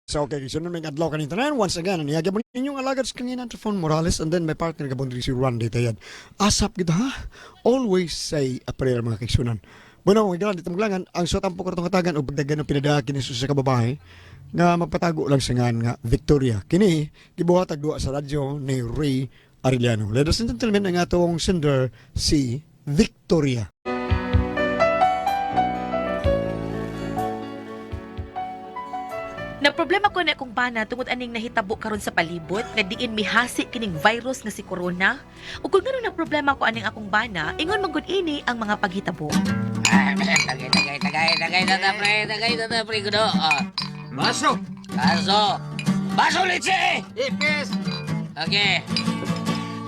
So, okay, so may adlaw kanin tanan. Once again, ang iyagya mo ninyong alagad sa kanina Trifon Morales and then my partner gabon diri si Randy Tayad. Asap gid ha. Always say a prayer, mga kaigsunan. Bueno, mga igala, dito maglangan, ang suot ang pukor katagan o pagdagan ng pinadaki ni Jesus sa kababae nga magpatago lang sa ngan nga Victoria. Kini, gibuhat ag duwa sa radyo ni Ray Arellano. Ladies and gentlemen, ang atong sender si Victoria. Na problema ko na akong bana tungod aning nahitabo karon sa palibot nga diin mihasi kining virus nga si corona. Ug kung ngano na problema ko aning akong bana, ingon man gud ini ang mga paghitabo. Ay, tagay, tagay, tagay, tagay na na, pre, tagay na na, pre, kuno. Ah, Baso! Baso! Baso, litsi! Ipis! Okay.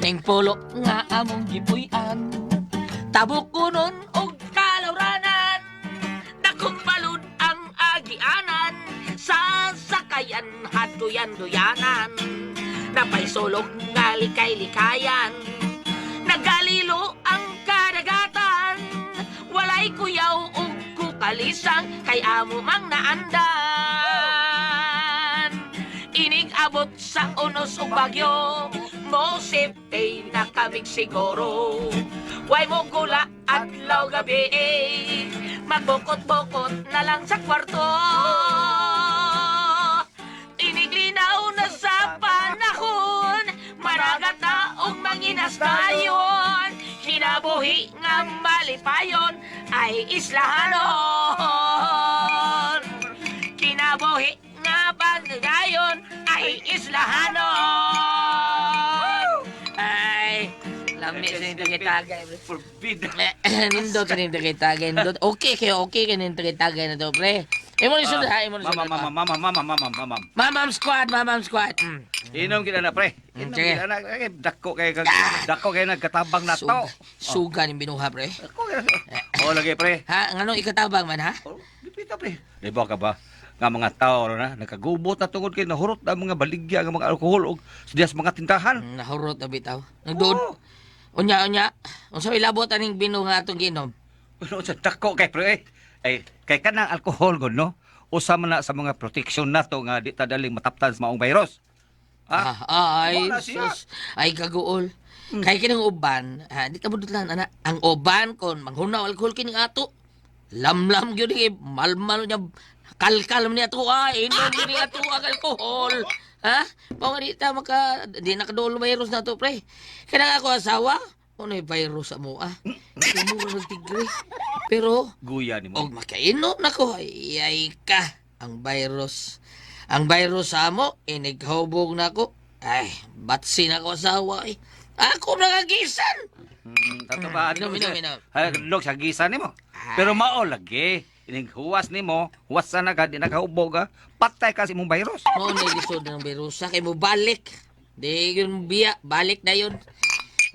Ning pulo nga among gipuy-an. Tabok kunon og kalawranan. Dakong balud ang agianan. Sa sakayan haduyan-duyanan. Napay sulog nga likay-likayan. Nagalilo ang kadagatan. Walay kuyaw ug kukalisang kay amo mang naandan. Inig abot sa unos ug bagyo, mo safety na kamig siguro. Way mo gula at law gabi, magbukot-bukot na lang sa kwarto. Iniglinaw na sa panahon, maragat na og manginas tayon. Kinabuhi nga malipayon ay islahanon. Kinabuhi nga pagdayon ay islahanon. Ay, lami sa nito kay tagay. Forbid! Nindot sa nito kay tagay. Nindot. Okay kayo, okay kayo nito kay tagay na to, pre. Imo ni sunod ha, imo ni Mama, sunod. mama, mama, mama, mama, mama. Mamam squad, mamam squad. Mm. Inom kita na, pre. Inom Sige. kita na. Eh, dako kay dako kay nagkatabang na to. Suga, suga ni binuha, pre. Dako kay. Oh, lagi, pre. Ha, nganong ikatabang man ha? Oh, dipita, pre. Di ba ka ba? Nga mga tao na nakagubot na tungod kay nahurot na mga baligya nga mga alkohol og sa diya sa mga tindahan. Nahurot na bitaw. Nagduod. Oo. Unya, unya. Unsa may labot aning bino nga atong ginom? Ano sa dako kay pre? Eh, ay kay kanang alkohol gud no. Usa man na sa mga protection nato nga di ta daling mataptan sa maong virus. Ha? Ah, ay, Wala siya. sus. Ay, kaguol. Kay kining uban, ha, di ta budutlan, ana. Ang uban kon manghunaw alkohol kining ato. Lamlam gyud ni malmal niya kalkal man niya ato ah, inom gyud ni ato ang alkohol. Ha? Mao nga di ta maka di nakaduol virus na to, pre. Kanang ako asawa, ano virus sa mo ah. Imo ng tigre. Pero Guya nimo. Og makainom na ko, ay, ay ka, ang virus. Ang virus sa amo, inighubog na ko. Ay, batsi na ko asawa eh. Ako nakagisan! Tato ba? Inom, inom, inom. Ay, log sa gisa nimo. Pero mao lagi, ining huwas nimo, huwas na ka di nakahubog ka, patay ka sa imong virus. Mao na lisod ng virusa, kay mo balik. Di yun biya, balik na yun.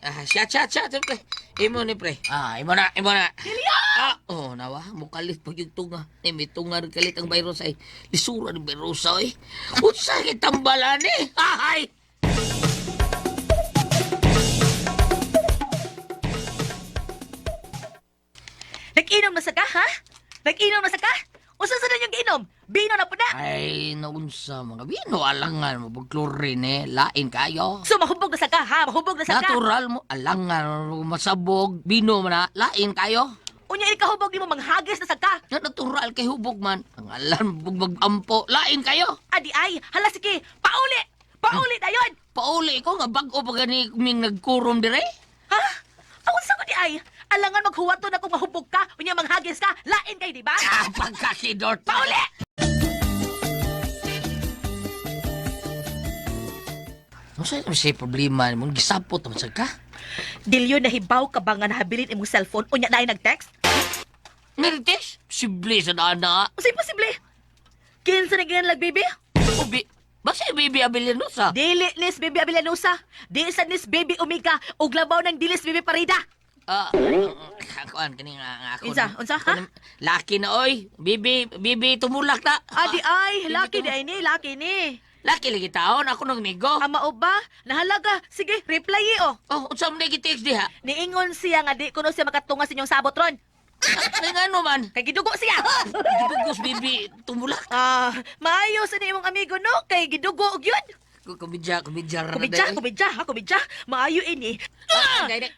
Ah, shot, shot, shot, pre. Imo ni pre. Ah, imo na, imo na. Ah, oh, nawa, mukalit pag yung tunga. Eh, may tunga rin kalit ang virus ay. Lisura ng virusa ay. Unsa kay tambalan eh. Ahay! Nag-inom na sa ka, ha? Nag-inom na sa ka? Unsa sa yung giinom? Bino na pud na. Ay, naunsa mga bino, alangan mo, pag chlorine eh, lain kayo. So mahubog na sa ka, ha? Mahubog na sa ka. Natural mo, alangan mo, masabog, bino man na, lain kayo. Unya ikahubog nimo manghagis na sa ka. Na natural kay hubog man, ang alam bug magampo, lain kayo. Adi ay, hala sige, pauli. Pauli dayon. Pauli ko nga bag-o pa gani ming nagkurom dire. Ha? Ang unsa ko di ay? Alangan maghuwato na kung mahubog ka, unya manghagis ka, lain kay di ba? Ah, pagkasidor. Pauli! Ano sa siya problema mo? Gisapot naman sa ka. Dilyo nahibaw ka ba nga nahabilin imong cellphone unya naay nag-text? Narites, sible sa daan na. Usa imposible. Kinsa na ginan baby? Ubi, basta baby Abelianosa. Dili nis baby Abilanusa, di sa nis baby Omega ug labaw ng dilis baby Parida. Ah, kuan kani nga ako. Unsa? Unsa, ha? Laki na oy. Bibi, bibi tumulak na. Adi ay, Bibi laki di ay ni, laki ni. Laki lagi taon ako nang migo. Ama o ba? Nahalaga. Sige, reply oh. Oh, unsa man gitext diha? Niingon siya nga di kuno siya makatunga sa inyong sabot ron. Ay, ngano man? Kay gidugo siya. Gidugos, bibi, tumulak. Ah, maayo sa ni imong amigo no kay gidugo og yun. Kumidya, kumidya. Kumidya, kumidya, ha, kumidya. Maayo ini. Ah! Ay,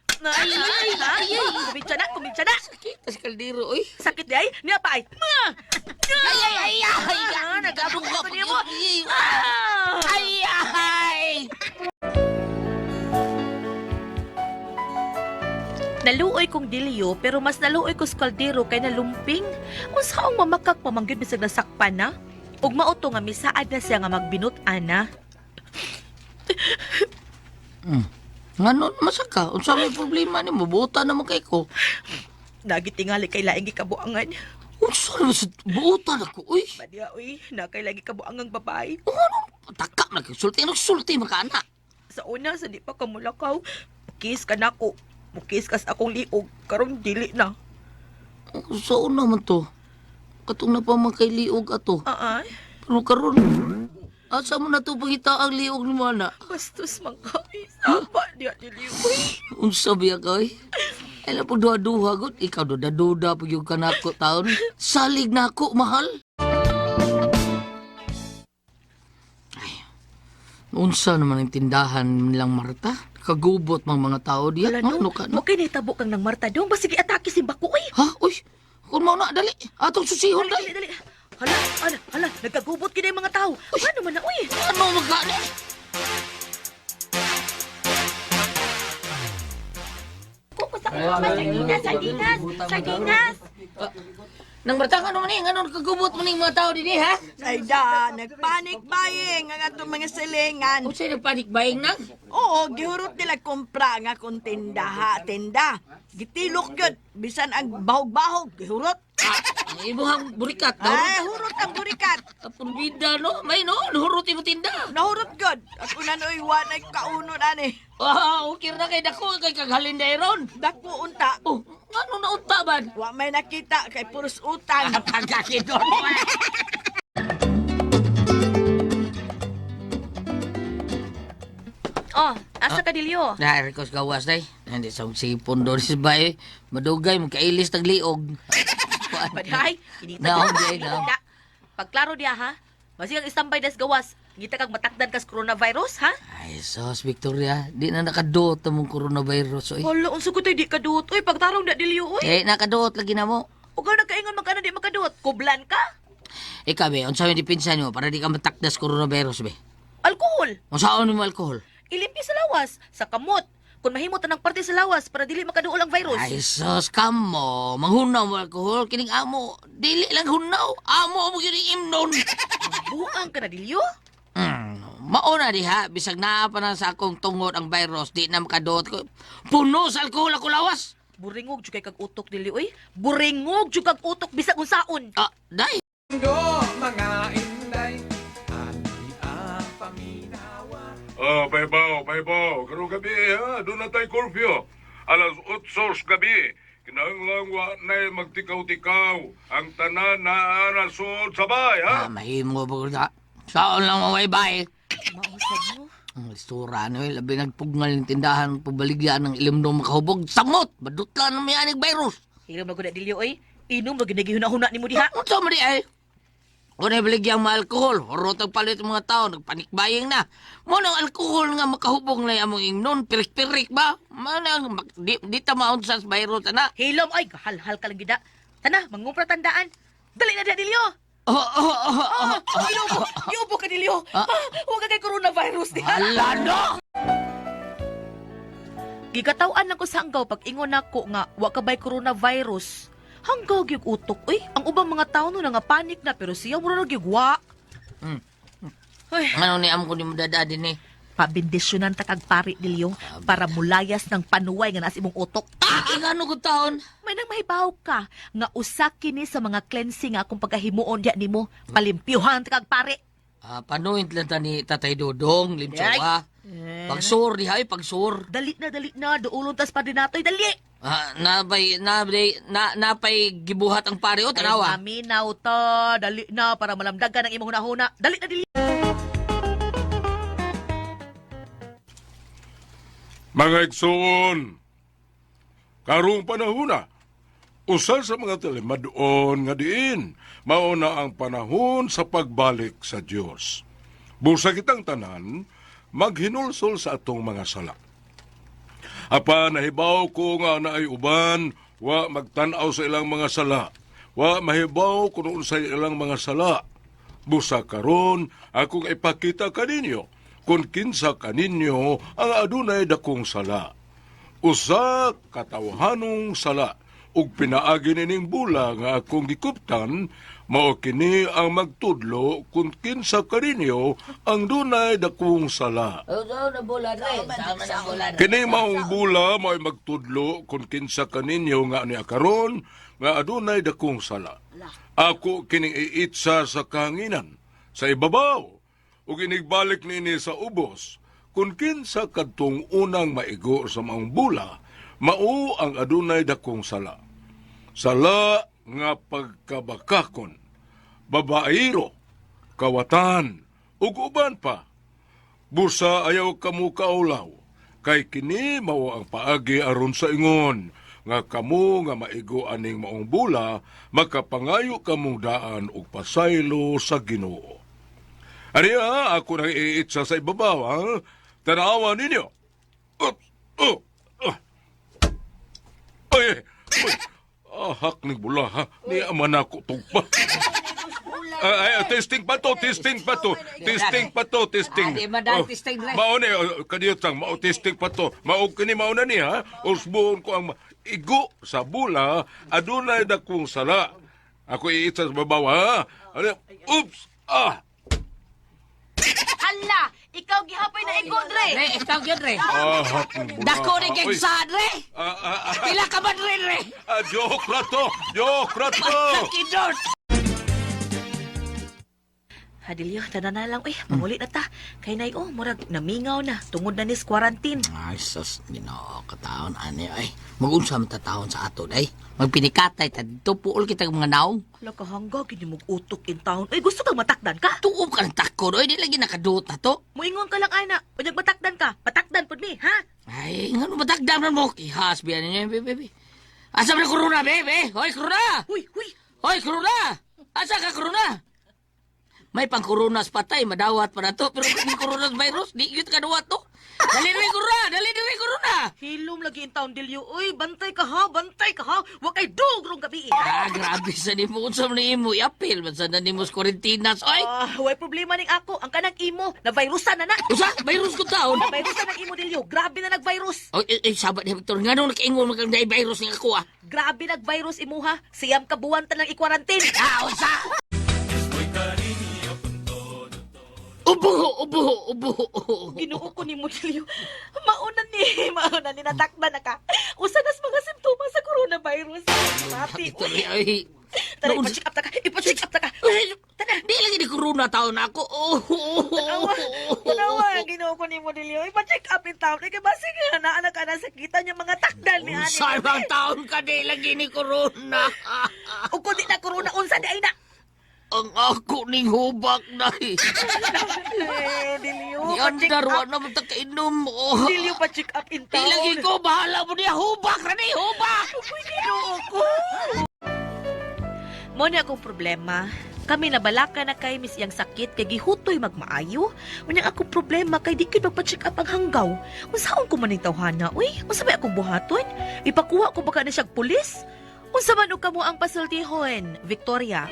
Ay, ay, ay, kumidya na, kumidya na. sakit sa kaldero, oy. Sakit di ay, niya pa ay. Ma! Ay, ay, ay, ay, Ah, nag-abog Dugo ko niyo mo. Ay, Ah! ay, ay. Naluoy kong dilyo pero mas naluoy ko sa kaldero kay nalumping. Unsa ang mamakak pamanggid bisag nasakpan na? Ug mao to nga misaad na siya nga magbinut ana. Ngano masaka? Unsa may problema nimo? Buutan naman kay ko. Nagitingali kay laing gikabuangan. Unsa naman sa buutan ako, uy. Badya uy, na kay laing gikabuangang babae. Ano? Taka man sulti, sulti man ka ana. Sa una sa di pa kamulakaw, mukis ka nako. Mukis kas akong liog karon dili na. Sa una man to. Katong na pa man kay liog ato. Aa, Pero karon, asa mo na to pangita ang liog ni mo ana? bastos man ka. Uy, Saba diya dili uy. Unsa biya ka oy? Ay na pag duha-duha gud, ikaw duda-duda pag yung kanako taon. Salig na ako, mahal. Ay, unsa naman ang tindahan nilang Marta? Kagubot mang mga tao diya. Wala Ano ka no. no? Mo kay nahitabo kang nang Marta dong basig atake si Bako uy. Ha? Uy, kung mao na, dali. Atong susihon, Dali, dali. dali, dali. Hala, hala, hala, nagkagubot kini ang mga tao. Ano man na, uy? Ano magkani? Sardinas, sardinas, sardinas. Nang Marta, ano man eh? Ano kagubot mo ning mga tao dinhi, ha? Ay da, nagpanic buying ang atong mga silingan. Unsay nagpanic buying nang? Oo, gihurot nila kumpra nga kung tinda ha, tinda. Gitilok yun, bisan ang bahog-bahog, gihurot. Ah, ang imuhang burikat daw. Ay, hurot ang burikat. Apon bida no, may no, nahurot imo tinda. Nahurot gud. At una noy wanay kaunon ani. Ah, okay na kay dako kay kaghalin dayron. Dako unta. Oh, ngano na unta man? Wa may nakita kay puros utang. Pagkakidon. Oh, asa ka dilyo? Na request gawas day. Hindi sa sipon doon si bay. Madugay magkailis tag liog. Paday, inita. Naon, di, naon. Inita. Pagklaro diya ha. Masig ang istambay das gawas. Ngita kag matakdan kas coronavirus ha? Ay, sos Victoria, di na nakaduot ang mong coronavirus oy. Hala, unsa ko tay di kaduot oy pagtarong na dilyo oy. Eh, nakaduot lagi na mo. Ugaw nagkaingon man ka na di makaduot. Kublan ka? Ikaw be, unsa may depensa nimo para di ka matakdas coronavirus be? Alkohol. Unsaon nimo alkohol? Ilimpyo sa lawas, sa kamot. Kung mahimot ang parte sa lawas para dili makaduol ang virus. Ay, sos, kamo. Manghunaw mo alkohol. Kining amo. Dili lang hunaw. Amo mo yun imnon. Buang ka na dilyo? Mauna diha. Bisag naa pa na sa akong tungod ang virus. Di na makaduot ko. Puno sa alkohol ako lawas. Buringog jud kay kag utok dili oy. Buringog jud kag utok bisag unsaon. Ah, day. Ah, paybaw, paybaw. Karong gabi ha, doon na tayo curfew. Alas 8 sa gabi. Kinahanglan wa na magtikaw-tikaw. Ang tanan na nasod sabay Ah, ha. mahimo ba na? Saan lang mamaybay? Mausad mo. Ang istura ano eh, labi nagpugngal ng tindahan, pabaligyan ng ilim ng makahubog. Samot! Badutlan ng may anig virus. Hilom na gud na dilyo oy. Inom ra gid nagihuna-huna nimo diha. Unsa man di ay? Kung nabaligyan mga alkohol, hurot ang palit ng mga tao, nagpanik buying na. Mo nang alkohol nga makahubog na among ingnon, pirik-pirik ba? Manang, di ta maon sa virus, ana. Hilom oy, halhal ka lang gid. Tana, mangumpra tandaan. Dali na diha dilyo. Oh, oh, oh, oh. Ah, iubo, iubo ka dilyo. Ah. Ah, huwag ka kay coronavirus diha. Ala no! Gikatawan lang ko sa hanggaw pag ingon nako nga wa ka bay coronavirus. Hanggaw gyud utok oy. Ang ubang mga tao no nga panic na pero siya mura na gyud wa. Ay, Ano ni amo ko ni mo dada din eh. pabendisyonan ta kag pari dilyo para mulayas ng panuway nga nasa imong utok. Ah, ingano ko taon? May nang mahibaw ka nga usa kini sa mga cleansing nga akong pagahimuon diya nimo. Palimpyuhan ta kag pari. Ah, panuin lang ta ni Tatay Dodong, limtsawa. Pagsur di hay, pagsur. Dali na, duulon tas pa natoy, dali. Ah, nabay, nabay, na, napay gibuhat ang pare o, tanawa. Ay, maminaw ta, dali na para malamdagan ang imong hunahuna. Dali na dili. Mga igsoon, karong panahon na, Usa sa mga talimadon nga diin, mao na ang panahon sa pagbalik sa Dios. Busa kitang tanan, maghinulsol sa atong mga sala. Apan nahibaw ko nga naay uban, wa magtan-aw sa ilang mga sala. Wa mahibaw kung unsay ilang mga sala. Busa karon akong ipakita kaninyo kung kinsa kaninyo ang adunay dakong sala. Usa katawhanong sala ug pinaagi nining bula nga akong gikuptan mao kini ang magtudlo kung kinsa kaninyo ang dunay dakong sala. Oh, na bola dre. Sama na bola. Kini maong bula mao'y magtudlo kung kinsa kaninyo nga niya karon nga adunay dakong sala. Ako kining iitsa sa kahanginan sa ibabaw ug inigbalik niini sa ubos kung kinsa kadtong unang maigo sa maong bula mao ang adunay dakong sala. Sala nga pagkabakakon, babaero, kawatan, ug uban pa. Busa ayaw kamo kaulaw, kay kini mao ang paagi aron sa ingon, nga kamo nga maigo aning maong bula, makapangayo kamong daan og pasaylo sa Ginoo. Ariya, ako nang iitsa sa ibabaw, ha? Tanawa ninyo. Oops! Oh! Ah. Ay! Uy! Ahak ni bula, ha? Ni ama na ako tugpa. Ay, ay, testing pa to, testing pa to, testing pa to, testing. Ah, di ba dahil testing, Dre? Mao ni, oh, kadiyot sang, mao testing pa to. Mao kini mao na ni, ha? Usbuon ko ang igo sa bula, adunay dakong sala. Ako iitsa sa babaw, ha? Ano? Oops! Ah! Hala, ikaw gihapay na igo dre. Dre, ikaw gyud dre. Ahak ni bula. Dako ni kay Uy, sa dre. Ah, ah, ah, Pila ka ba dre dre? ah, joke ra to! Joke ra to! Sakidot. Hadilyo, tanan na lang. Uy, manguli na ta. Kay nay, oh, murag namingaw na. Tungod na nis quarantine. Ay, sus, ginoo, kataon, ani, ay. Magunsa man taon sa ato, ay. Magpinikatay, ta dito, puol kita mga naong. Hala ka hangga, gini mong utok in town. Uy, gusto kang matakdan ka? Tuob ka ng takod, oy, di lagi nakaduot na to. Muingon ka lang, ana. Unyag matakdan ka. Patakdan pud mi, ha? Ay, nga no, matakdam na mo. Ihas, biyan niya, bebe, bebe. Asa ba na corona, bebe? Hoy, corona! Huy, huy. Hoy, corona! Asa ka, corona? May pang coronas patay, madawat pa na to. Pero kung coronas virus, di yun ka duwat to. Dali dali corona! Dali dali corona! Hilom lagi in town, Dilyo. Uy, bantay ka ha, bantay ka ha. Wa kay dugrong gabi. Ah, grabe sa nimo. Unsa man nimo i-appeal man sa nimo sa quarantinas, oy! Ah, way problema ning ako. Ang kanang imo, na virusan na na. Usa, virus ko taon. Na virusan ang imo, Dilyo. Grabe na nag-virus. Oy, eh, eh, sabat ni Victor, nga nung nakaingon man kang virus nga ako ah. Grabe nag-virus imuha. Siyam ka buwan ta lang i-quarantine. Ah, usa! Ubo, ubo, ubo. Ginoo ko ni mo, Dilyo. Mauna ni, natakda na ka. Usa nas mga simptomas sa coronavirus. Mati. Victor, ay. Tara, ipa-check up ta ka. Ipa-check up ta ka. Tana. Di lagi ni corona taon ako. Oh, Tanawa, tanawa, ginoo ko ni Modelio. Ipa-check up in town. Kaya basig nga na anak ka na sakitan yung mga takdal ni ani. Unsa bang taon ka di lagi ni corona? O kung di na corona, unsa di ay na. Ang ako ning hubak na. Eh, Dilio, Ni pa-check andar wa up. na mo ta kainom. Oh. Dilio, pa-check up in Di town. lagi ko bahala mo niya hubak ra ni hubak. Uy, ginoo ko. Mo ni akong problema. Kami nabalaka na kay mis iyang sakit kay gihutoy magmaayo. Unyang akong problema kay di gyud magpa-check up ang hanggaw. Unsaon ko man ning tawhana? Uy, unsa may akong buhaton? Ipakuha ko baka na siyag pulis? Unsa man og kamo ang pasultihon, Victoria?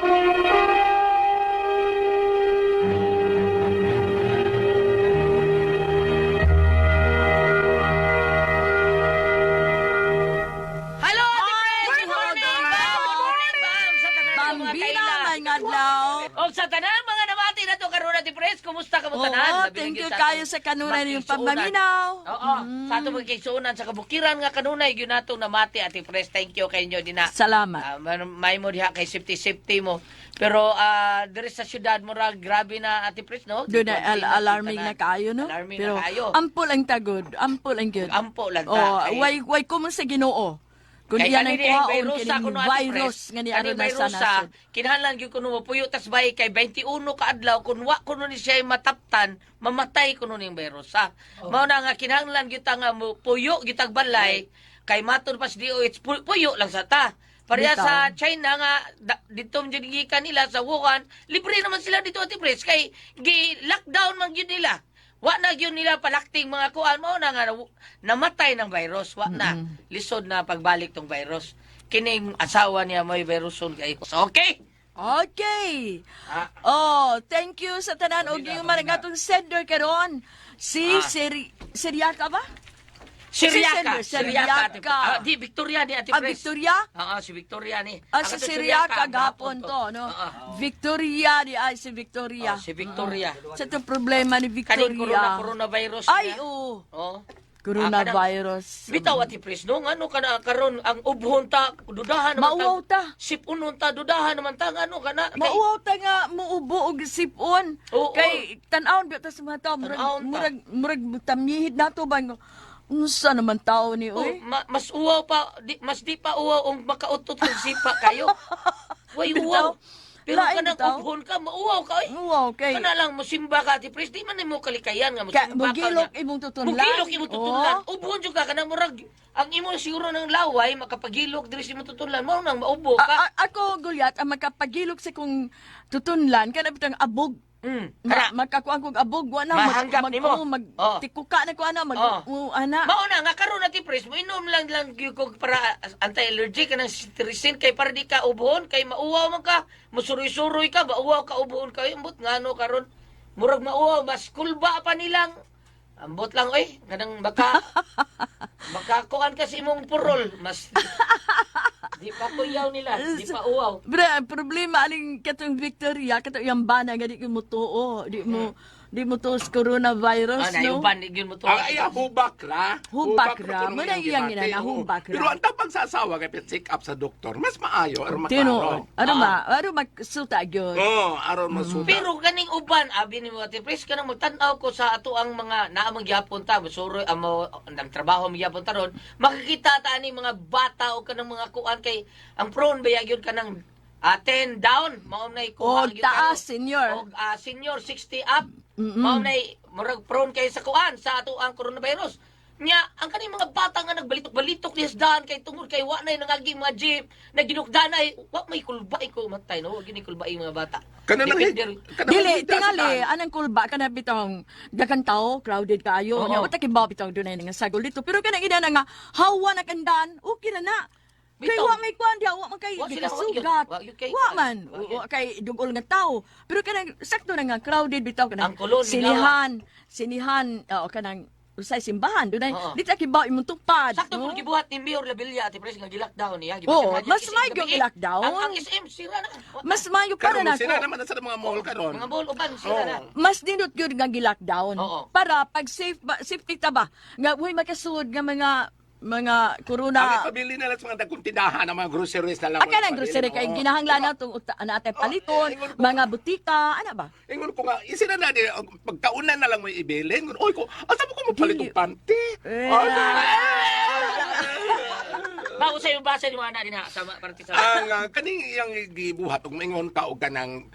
Hello, Ate Fred! Good morning! Good morning, ma'am! Sa tanan ng mga Bambina, kaila. may ngadlaw. O sa tanan mga namati na to karon Ate Fred, kumusta ka mo tanan? Oo, Labi thank na you gyud sa kayo atong sa kanunay niyong makigsuonan. pagmaminaw. Oo, sa atong magkigsuonan sa kabukiran nga kanunay gyud natong namati Ate Fred. Thank you kay inyo dinha. Salamat. Ah, may mo diha kay safety safety mo. Pero diri sa syudad murag grabe na Ate Pres no. Doon na alarming na kaayo, no? Alarming Pero na kaayo. ampol ang tagod, ampol ang gyud. Ampo lang ta. Oh, Kay- way way ko man sa Ginoo. Kung Kay iyan ang kani ni ay kuhaon virusa kining kuno Ate virus Pres. nga ni Kani aron na sa virusa, nasod. kinahanglan gyud kuno mopuyo tas bay kay 21 ka adlaw kun wa kuno ni siya mataptan, mamatay kuno ning virusa. Oh. Mao na nga kinahanglan gyud ta nga mopuyo gyud tag balay kay maton pas DOH puyo lang sa ta. Pareha Bitaw. sa China nga dito man jud gikan nila sa Wuhan, libre naman sila dito, Ate Pres, kay gi lockdown man gyud nila. Wa na gyud nila palakting mga kuan mo na nga namatay ng virus, wa na lisod na pagbalik tong virus. Kining asawa niya may viruson kay. So, okay. Okay. Ah. Oh, thank you sa tanan og yung man ang atong sender karon. Si Siriaka ba? Siriaka, Si sender, Siriaka, Ate Siriaka. Ah, di Victoria ni Ate Ah, Pres. Victoria? Oo, si Victoria ni. Ah, Ang si ato Siriaka gahapon gahapon to, no? Oo. Victoria di ay si Victoria. Oh, si Victoria. Sa itong problema ni Victoria. Kaning coronavirus Ay, niya. oo. Oh. Coronavirus. Bitaw, Ate Pres, no, ngano kana karon ang ubhon ta dudahan naman Mauwaw ta. Sipunon ta dudahan naman ta ngano kana kay Mauwaw ta nga muubo og sipon. Oo. Kay tan-awon ba ta sa mga tao, murag Tan-awon ta. murag tamyihid nato ba nga, unsa naman tao ni Oh, oy. mas uwaw pa di, mas di pa uwaw ang makautot kung sipa kayo. Way Bitaw. uwaw. Pero Lain kanang bitaw. ubhon ka mauwaw ka oy. Uwaw kay Kana lang mosimba ka, Ate Pres, di man nimo kalikayan nga Ka, mosimba ka. mugilok Niya. imong tutunlan. Mugilok imong tutunlan. Oo. Ubhon jud ka kanang murag ang imo siguro ng laway makapagilok diri sa imong tutunlan mao nang maubo ka. Ako gulyat ang makapagilok sa kong tutunlan kana bitang abog. Kana. Makakuan kog abog wa na Mahanggap nimo. oh, mag tikuka na ko ana mag Oh. oh, ana. Mao na nga karon, Ate Pres, mo inom lang lang gyud ko para anti-allergic kanang cetirizine kay para di ka ubuhon kay mauwaw man ka, musuroy-suroy ka, mauwaw ka, ubuhon kayo. Ambot ngano karon murag mauwaw mas kulba pa nilang. Ambot lang oy, kanang baka baka kuan kasi imong purol, mas di pa kuyaw nila, di pa uwaw. Bre, ang problema aning katong Victoria, katong iyang bana nga di mo tuo, di mo tuo sa coronavirus, Ah, na no? yung ban gyud mo to. Ang iya, hubak ra. Hubak ra. Kuno Muna iyang iyang gibati, ginana, oo. hubak ra. Pero ang tapag sa asawa kay check up sa doktor, mas maayo aron Tinuod. maklaro. Ano ba? Ano magsuta gyud? Oo, aron masuta. Pero kaning uban, abi ni mo, Ate Pres, kanang magtan-aw ko sa ato ang mga naamang gyapon ta, suroy amo ang trabaho ang gyapon ta ron, makikita ta ani mga bata o kanang mga kuan kay ang prone ba gyud kanang 10 down, mao nay kuha Og gyud taas, kayo. senior. Og senior 60 up. Mao nay murag prone kay sa kuan sa ato ang coronavirus. Nya, ang kaning mga bata nga nagbalitok-balitok ni daan kay tungod kay wa nay nangagi mga jeep, naginukdanay, wa may kulbay ko matay no, wa gini kulbay mga bata. Kanang Depende- kanang Dili, higda sa tingali, daan. anang kulba kana bitong daghang tao, crowded kaayo. Oo. Nya wa ta kibaw bitong dunay nga sagol dito. Pero kanang ina na nga hawa na kandan, okay na na. Kay Bitaw. wa may kuan diha, wa man kay Wa sila, wa gikasugat. yun. Wa yun kay- Wa man, wa yun. wa kay dugol nga tao. Pero kanang sakto na nga crowded bitaw kanang Ang kolon, sinihan, sinihan, oo, kanang usay simbahan dunay Oo. di ta kibaw imong tupad. Sakto no? po gibuhat ni Mayor Labilla, Ate Pres, nga gi-lockdown niya. Oo, Gibasin mas niya, may gabi. gi-lockdown. Ang SM sira na. Mas mayo para Karon na sila ako. naman na sa mga mall karon. Mga mall uban sira na. Mas nindot gyud nga gi-lockdown Oo. para pag safe ba, safety ta ba nga uy makasud nga mga mga corona. Ang ipabili na lang sa mga dagkong tindahan, ang mga groceries na lang. Aka nang grocery kay ginahanglan na tong ana atay paliton, Oh, ingon ko- mga butika, ana ba? Ingon ko nga, isina na di, pagkaunan na lang may ibilin. Ingon, oy ko, asa mo ko mapalit Dili. og panty? Eh. Ay, Bago sa yung basa ni mga anak din ha, sa parte sa ang kaning iyang gibuhat ug maingon ka og kanang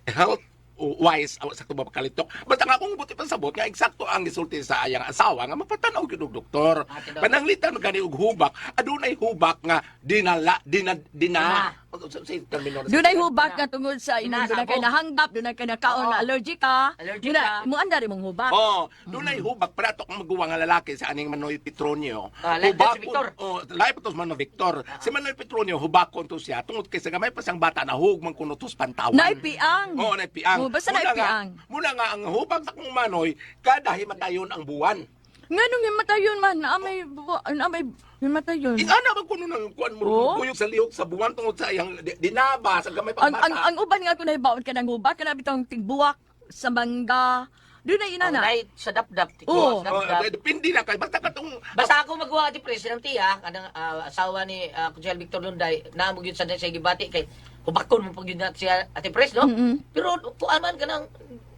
health wise sa ba kalitok, basta nga akong buti pasabot nga eksakto ang gisulti sa ayang asawa nga mapatan-aw gyud og doktor. Ah, tinuod. Pananglitan gani og hubak, adunay hubak nga dinala dina dina sa terminology. Dunay hubak nga tungod sa imong dunay kay Sinasabog. nahanggap, dunay kay nakaon Oo. na allergic ka. Allergic Dunay ka. mo andar imong hubak. Oh, dunay hubak para to kung maguwa nga lalaki sa aning Manoy Petronio. Ah, like that si Victor. Oh, lahi pa to si Manoy Victor. Si Manoy Petronio hubakon to siya tungod kay sa gamay pa siyang bata na hug man kuno tos pantawan. Naipiang. Oo, naipiang. Oh, basta Muna nga- naipiang. Muna nga ang hubak sa kong Manoy kada himatayon ang buwan. Nganong himatayon man, na may himatayon. Ingana man kuno nang kuan mo Oh? kuyog sa lihok sa buwan tungod sa iyang dinaba sa gamay pang Ang bata. ang ang uban nga ako nahibaon ka ng hubak kana bitong tigbuwak sa mangga. Dunay ina na. Nay, sa dapdap. Tiko, Oo. sa Oh, dapdap. depende na kay basta katong Basta ako magawa ati Pres, ng tiya, kanang asawa ni Kutsel Victor Lunday, naamo gyud sa sa gibati kay hubakon mo pag yun na siya Ate Pres, no? Pero kuan man kanang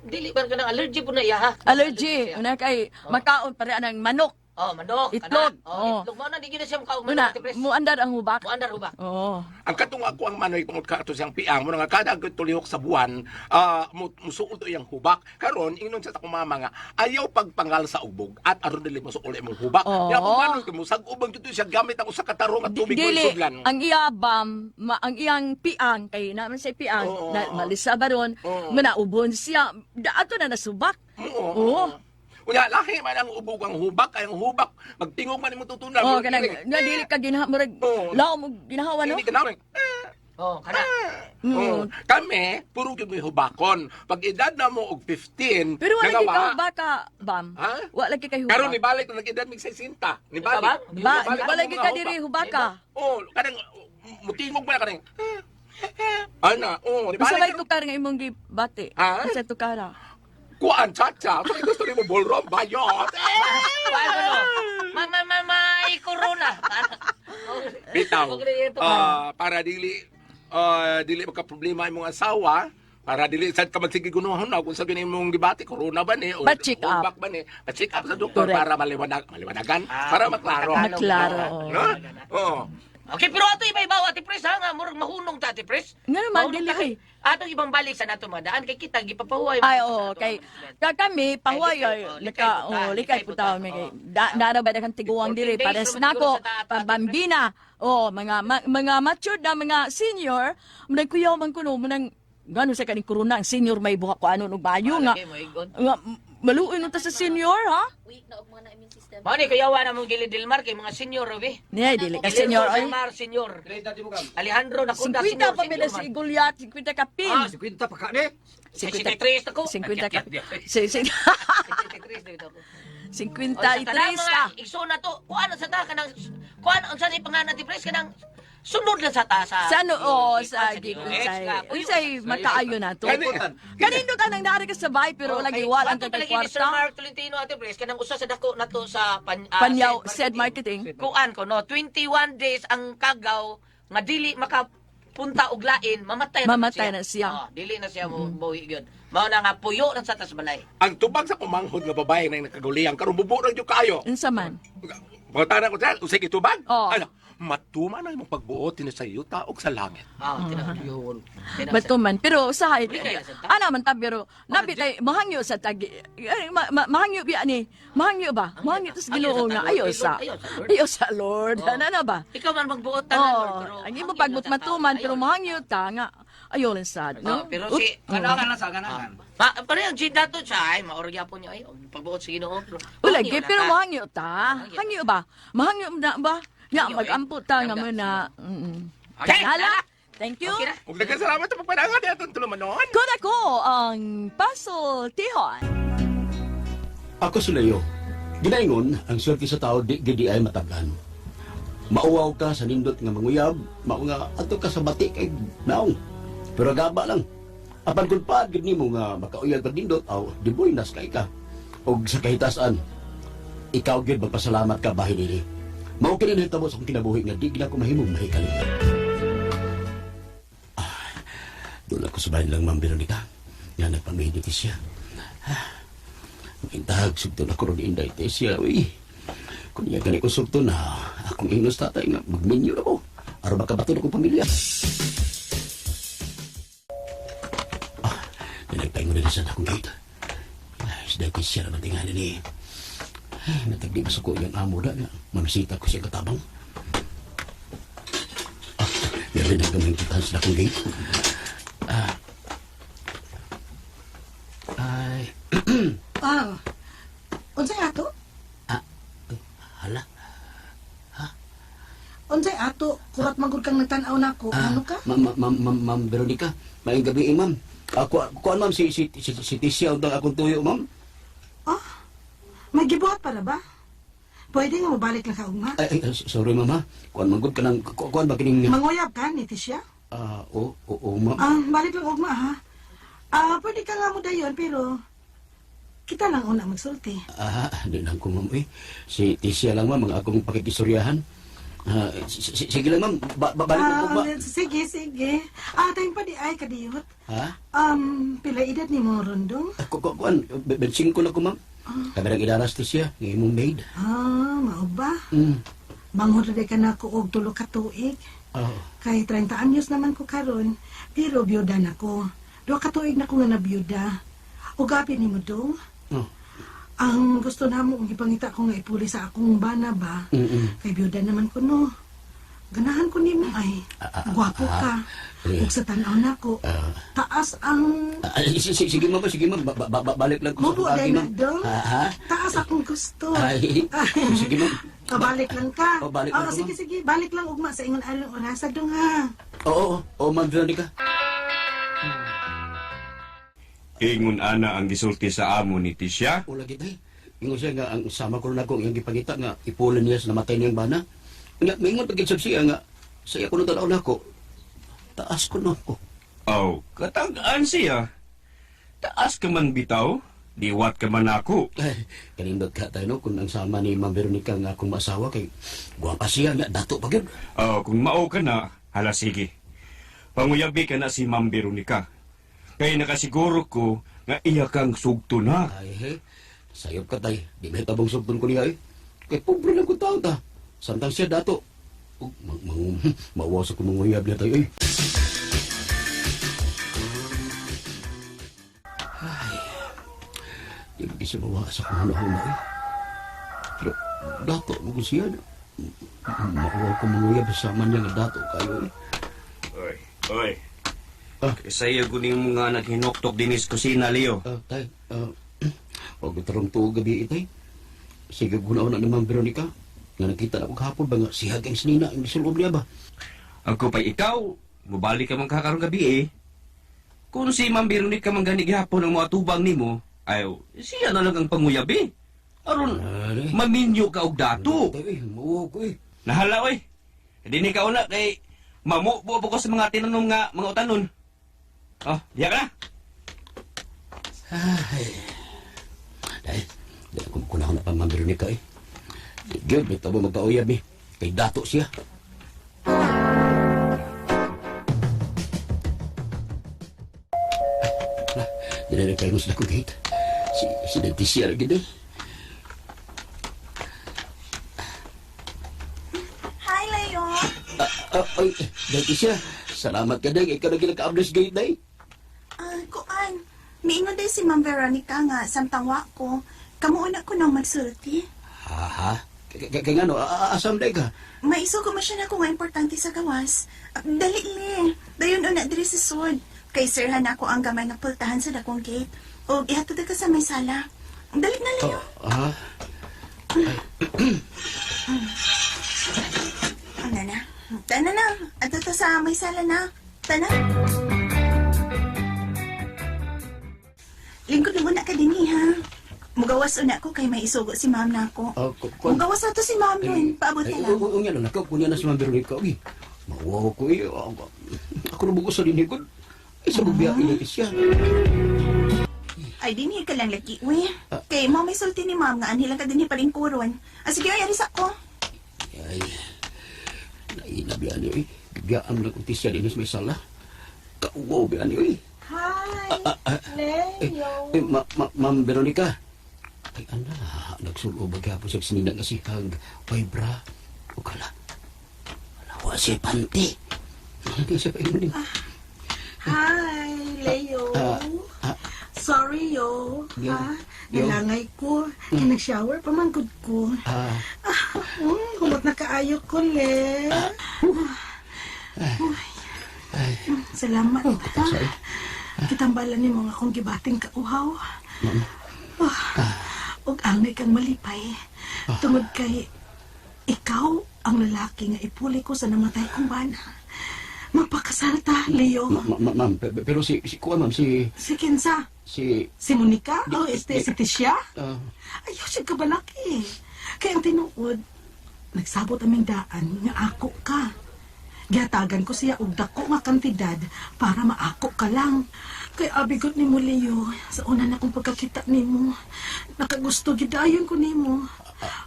dili man kanang allergy po na iya ha. Allergy, siya. una kay makaon pare anang manok. Oo. Oh, manok. Itlog. Kana. Oh, Oh. itlog mo na di gyud na siya makaog Una, manok, Ate Pres. muandar ang hubak. Muandar hubak. Oo. Ang katong ako ang manoy tungod ka ato siyang piang mo nga kada agad tulihok sa buwan, musuol to iyang hubak. Karon ingnon sa akong mama nga ayaw pagpangal sa ubog at aron dili musuol imong hubak. Oo. Nya akong manoy kay musag ubang dito siya gamit ang usa ka tarong at tubig mo Dili, isudlan. ang iya bam, ang iyang piang kay naman siya piang, Oo. na malisa ba ron, Oo. manaubon siya, da, ato na nasubak. Oo. Oo. Unya lahi man ang ubog ang hubak kay ang hubak magtingog man imong tutunan. Oh, kanang nga dili ka ginha murag Oo. lao mo ginahawa no. Hindi ka namin. Oh, kana. Oo. Kami, puro gyud mo'y hubakon. Pag edad na mo og 15, Pero wala lagi nangawa. ka hubaka, bam. Ha? Wala lagi kay hubak. Karon nibalik na nag-edad mig 60. Nibalik. Ba? Ba, Nibalik wala ang lagi mga ka diri hubak. hubaka. Oh, kanang mutingog ba na kanang. Ana, oh, Unsa may nibalik. tukar nga imong gibati? Ha? Unsa tukara? Kuan chacha. So gusto nimo ballroom bayot. Kuan mo no. Ma ma ma may corona. Bitaw. Okay, ito. Para dili maka problema imong asawa, para dili sad ka magsige gunuhon na kung sa imong gibati corona ba ni o Pa-check up. hubak ba ni, pa-check up sa doktor Correct. para maliwanag maliwanagan, Ah, para maklaro. Maklaro, oo. No? Oo. Okay, pero ato iba-ibaw, Ate Pres, ha? Nga, murag mahunong ta, Ate Pres. Nga naman, Mahunong dili, ta kay. eh. Atong ibang balik sa nato madaan kay kita gipapahuway. Ay oo, kay ka kami pahuway Ay, likay, ay oh, lika likay puta, oh, likay likay puta puta, mi kay oh. da nara ba kang tiguang 14 diri days pares naman nako siguro sa taat, Ate pambambina. Oh, mga matured na mga senior, munang kuyaw man kuno munang ngano sa kaning corona ang senior may buha ko ano og bayo nga. Lagi mo, igon. Nga maluoy no ta sa senior ha? Weak na og mga na immune system. Mao ni kuyawa na mong gilid Dilmar kay mga senior obi. Niya dili ka senior ay. Dilmar senior. Alejandro Nakunda 50 senior. pa bila si Goliath, 50 ka pin. Ah, 50 pa ka ni. 53 na ko. 50 ka. Si, si, 53 na ko. 53 ka. Igsoon na to. Kuan sa ta kanang kuan unsa ni pangalan ti Pres kanang sunod lang sa ta sa Sa ano, oh, sa DOH unsay nga. unsay makaayo na to. Kanindot anang naari ka sa bahay pero Oh, lagi wala ang kay kay Sir kwarta. Mark Tolentino Ate Pres kanang usa sa dako nato sa pan, Panyaw said marketing. Kuan ko no 21 days ang kagaw nga dili makapunta og lain mamatay na Mamatay na siya. Oh, dili na siya mo buhi gyud. Mao na nga puyo lang sa tas balay. Ang tubag sa kumanghod nga babae na nakaguliyang karon bubo ra gyud kayo. Unsa man? Pangutana ko siya, usay gitubag? Oo. Ano, matuma na imong pagbuot ni sa yuta ug sa langit. Ah, tinaw yun. Tinaw Bato man pero usahay Dili sa ta. ana man ta pero nabi tay mahangyo sa tagi eh, mahangyo biya ni mahangyo ba mahangyo tas Hangyo Ginoo sa nga ta, Lord. ayo sa Ayo sa Lord. ayo sa Lord Oo. ana na ba Ikaw man magbuot tanan Lord, Oh, pero ang imo hangyo pagbut na sa matuman tao. pero Ayo. mahangyo ta nga ayo lang sad Oh, no. pero si Kanangan lang sa kanangan. Ma, pareho si dato siya ay maorya po niya ay og pagbuot sa Ginoo. Pero Wala hangyo gyud na pero ta. mahangyo ta. Mahangyo. Hangyo ba? Mahangyo na ba? Nga Hangyo, eh. magampo ta nga Hangga. mo na. Okay, Hala. Thank you. Okay na. Ug daghang salamat sa pagpanangan atong tulumanon. Kun ako ang Puzzle Tihon. Ako si Leo. Ginaingon, ang swerte sa tao di gidi ay matablan. Mauwaw ka sa nindot nga manguyab, mao nga adto ka sa bati kay naong. Pero gaba lang. Apan kung paad gid nimo nga makauyab kag nindot, aw diboynas kay ka. Og sa kahitasan, ikaw gyud magpasalamat ka bahin nini. Mao kini nahitabo sa akong kinabuhi nga di gid ako mahimong mahikalit. Ah, doon ako sa bahin lang, Ma'am Veronica. Nga nagpamedit siya. Intag, sugto na ko ron inday te siya, uy. Kung niya gani ko sugto na, akong ingnos tatay nga, magminyo na ko. Aron makabaton akong pamilya. Ah, nalagtay mo rin sa akong gate. Ay, sa dahil siya naman tingali ni. Ay, natagdi ba sa ko yung amo na nga. Mamisita ko siyang katabang. Ah, meron na kaming putahan sa akong gate. Ah, ay, Ah. Unsay ato? hala. Unsay ato? Kurat man gud kang nagtan-aw nako. Ah, Ano ka? Ma'am, ma'am, ma'am, ma'am Veronica, maayong gabi eh, ma'am. Ako, kuan ma'am, si Tisha ang akong tuyo, ma'am. Ah. May gibuhat para ba? Pwede nga mabalik lang ka ugma. Ay, ay, sorry, ma'am, ha. Kuan man gud ka ng, kuan ba kining... Manguyab ka ni Tisha? Ah, oo, oo, ma'am. Ah, balik lang ugma ha. Ah, pwede ka nga mo dayon pero kita lang una magsulti. Ah, di lang ko, ma'am, eh. Si Tisha lang, ma'am, ang akong pakikisuryahan. Ah, sige lang, ma'am. Balik Ah, ko ba? sige, sige. Ah, tayong pa di ay kadiyot. Ha? Pila edad ni mo rondong? Kuan, 25 na ko, ma'am. Kami nang idaras to siya, ng imong maid. Ah, mao ba? Manghod ra ka na ko og tulo ka tuig. Oh. Kay 30 anyos naman ko karon, pero biyuda na ko. Duha ka tuig na ko nga nabiyuda. Ug gabi nimo dong. Oh. Ang gusto namo ang gipangita ko nga ipuli sa akong bana ba. Kay biyuda naman ko no. Ganahan ko nimo ay. Gwapo ka. Eh. Ug sa tan-aw nako, taas ang Ah, sige ma'am, sige ma'am, balik lang ko sa Mubo akong dahil agi, na ma'am. dong. Ah, ha? Taas akong gusto. Ay, sige ma'am. Pabalik lang ka. Oh, balik Oo, lang ko, sige, ma'am. sige. Balik lang ugma sa ingon along orasa dong ha. Oo, oo, oo, ma'am Veronica. Ingon ana ang gisulti sa amo ni Tisha. O lagi tay. Ingon siya nga ang sama ko na akong iyang gipangita nga ipulon niya sa namatay niyang bana. Nga maingon pag gid siya nga sa iya kuno tan-aw nako. Taas ko no ako. Aw, katag-an siya. Taas ka man bitaw, diwat ka man ako. Ay, kanindot ka tayo no kung ang sama ni Ma'am Veronica nga akong maasawa kay gwapa siya nga dato pa gyud. Aw, kung mao ka na, hala sige. Panguyabi ka na si Ma'am Veronica. Kay nakasiguro ko nga iya kang sugto na. Ay, he. Sayop ka tay. Di mahitabong sugton ko niya eh. Kay pobre lang ko tao ta. Samtang siya dato. Ug mang, mang, mawaw sa kumanguyab niya tayo eh. Ay. Di ba kasi mawa sa kumuna-huna eh. Pero dato mo ko siya. Mawaw ko manguyab sa man niya nga dato kayo eh. Oy, oy. Ah. Kaysa iyo guning mga naghinoktok dinis kusina, Leo. Ah, tay, huwag ko tarong tuog gabi itay. Sige, gunaw na ni Ma'am Veronica. Nga nakita na ko kahapon ba nga sihag ang sinina ang gisulob niya ba? Ang kupay ikaw, mubalik ka man kakarong gabi eh. Kung si Ma'am Veronica man gani gihapon ang mga tubang nimo, ay siya na lang ang panguyabi. Aron Are. maminyo ka og dato. Tay, eh, mauwaw ko eh. Nahala oy. Dini ka una kay mamubo ko sa mga tinanom nga mga utanon. Oh, diya ka na. Ay. Dahil, dahil kung kunaw na pa Ma'am Veronica eh. Di gyud, may tabo magkauyab eh. Kay dato siya. Ay, wala. Dili na kayo sa akong gate. Si Leticia lagi eh. Hi, Leo. Ah, ay, Leticia, salamat ka dahil. Ikaw lagi naka-ables gate dahil. Ah, kuan. Miingon day si Ma'am Veronica nga samtang wa ko. Kamuuna ko nang magsulti. Ha, ha? Kaya nga no, asam dahil ka. Maisugo mo siya na ko nga importante sa gawas. Ah, dali li. Dayon una diri sa sud. Kay sir ako ang gamay nga pultahan sa dakong gate. Og ihatod ka sa may sala. Dali na, Leo. Ha? Ano na? Tana na. Ato to sa may sala na. Tana. Lingkod mo na ka dinhi ha. Mugawas una ko kay may isugo si ma'am na ako. Ah, kuan. Mugawas na to si ma'am nun. Paabot Ay, na lang. oo, nga, nakaw ko niya na si Ma'am Veronica. Uy, mauwaw ko eh. Ako na buko sa linikod. Ay, sa bugbiya, initis siya. Ay, dinhi ka lang lagi, uy. Kay mo may sulti ni ma'am nga anhi lang ka dinhi palingkuron. Ah, sige, ay, aris ako. Ay, naina biya niyo eh. Biyaan mo lang kung tisya din may sala. Kauwaw biya niyo eh. Hi, Leo. Eh, Ma'am Veronica. Ay, ana, nagsulo ba gyapon sa sinina nga sihag. Ay, bra. O kala. Wala, wa siya panty. Hindi siya kayo ni. Hi, Leo. Ah, ah. Sorry, yo. Yo. Ha? Yo. Nalangay ko. Kaya nag-shower, pamangkod ko. Ah, Humot na kaayo ko, Le. ay, Salamat, ha? pasay. Kitambalan ni mo nga akong gibating kauhaw. Ma'am. Ah, ug angay kang malipay. Tungod kay ikaw ang lalaki nga ipuli ko sa namatay kong bana. Magpakasal ta, Leo. Ma'am, pero si kuan ma'am, si Si Kenza, si si Monica, o este, si Tisha. ah, Ayaw siya kabalaki. Kaya ang tinuod, nagsabot aming daan nga ako ka. Gihatagan ko siya og dako nga kantidad para maako ka lang. Kay abigot nimo Leo, sa una na kong pagkakita nimo, nakagusto gidayon ko nimo.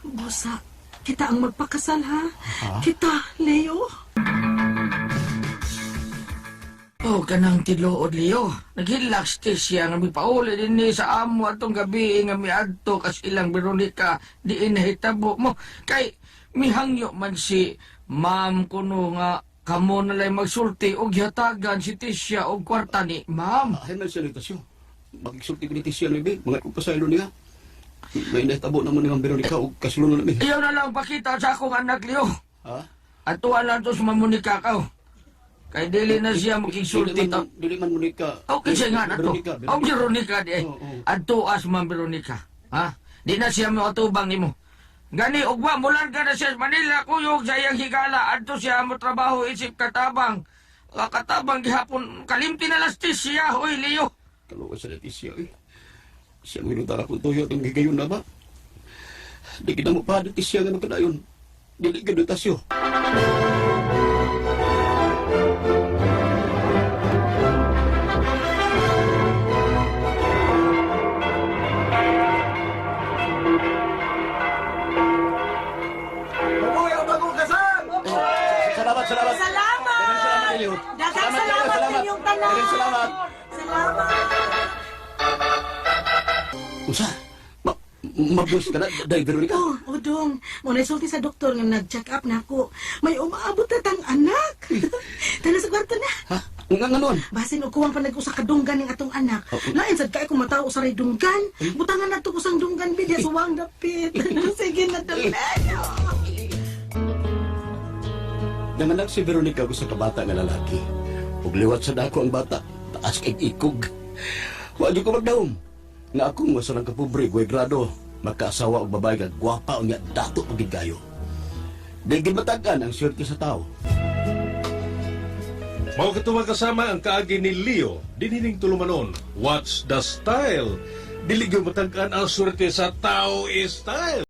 Busa, kita ang magpakasal ha. Kita, Leo. Oh, kanang tilood, Leo. Naghilak si siya nga mipauli din ni sa amo atong gabi nga miadto kas ilang Veronica diin nahitabo mo. Kay mihangyo man si ma'am kuno nga kamo na lay magsulti og hatagan si Tisha og kwarta ni ma'am. Ahin man siya nagtasyo. Makigsulti ko ni Tisya no, ibe. Mga kupasaylo niya. May nahitabo naman ni Ma'am Veronica og kasulo na nami. Iyaw na lang pakita sa akong anak, Leo. Ha? Atuan lang to sa Monica ka. Kay dili na siya makigsulti ta. Dili man Monica. Okay siya nga na to. Veronica, Oh, Veronica di. Adto as Ma'am Veronica. Ha? Di na siya mo atubang nimo. Gani ugwa mulan ka na siya sa Manila kuyog sa iyang higala adto siya mo trabaho isip katabang. Katabang gihapon kalimti na lastis siya hoy Leo. Kaluwa sa Leticia, eh. Siya ang hinutar akong tuyo itong higayon na ba? Di kita mo pa, Leticia nga magkadayon. Dili ka dotasyo. Mabuhay ang bagong kasal! Salamat, salamat. Salamat! Salamat, Elio. Daghang Salamat, salamat, salamat. ninyong tanan. Daghang salamat. Salamat! Unsa? Ma mabus ka na, Day Veronica? Oh, Udong, mo sulti sa doktor nga nag-check up na ako. May umaabot na tang anak. Tana sa kwarto na. Ha? Nga nga nun? Basin og kuwang pa nag-usa ka dunggan ning atong anak. Lain sad kay kung matawo sa ray dunggan. Butangan nato usang dunggan bidya suwang dapit. Sige na dalayo. Nanganak si Veronica ko sa kabata nga lalaki. Ug liwat sa dako ang bata, taas kay ikog. Wa gyud ko magdahom. Nga akong wasa lang kapobre, guway grado, makaasawa og babae nga gwapa unya dato pagid kayo. Di gid matag-an ang swerte sa tao. Mao kato mga kasama ang kaagi ni Leo, dinhining tulumanon. What's the style? Dili gyud matag-an ang swerte sa tao is style.